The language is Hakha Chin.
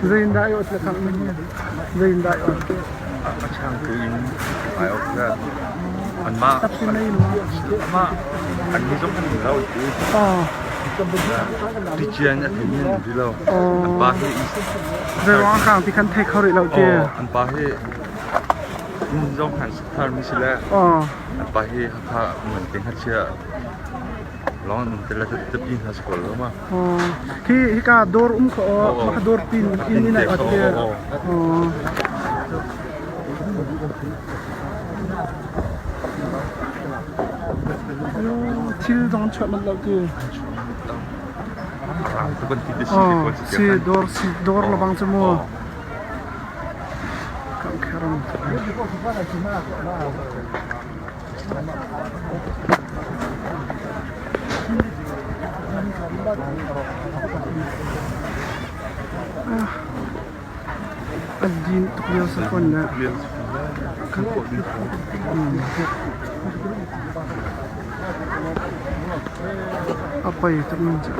Zeindah i awt le khang zeindah i awt? A changtu in ai awt le anmah anmah an mi zong an lo ti. Ti cian a thei mi an ti lo. An pa hi Zei ruang khang ti khan thei kho rih lo ti. An pa hi inn zong han thar mi si le an pa hi Hakha man te ngakchia lawng an um te le tapi hna si ko lo ma. Hi hika dawr um kho maka dawr pin inn in ai ot te. Thil zong chuah manh lo ti. Si dawr si dawr labang cu mu. Kan kheram. An din tuk lio sa fawn le. A pei tuk min cu.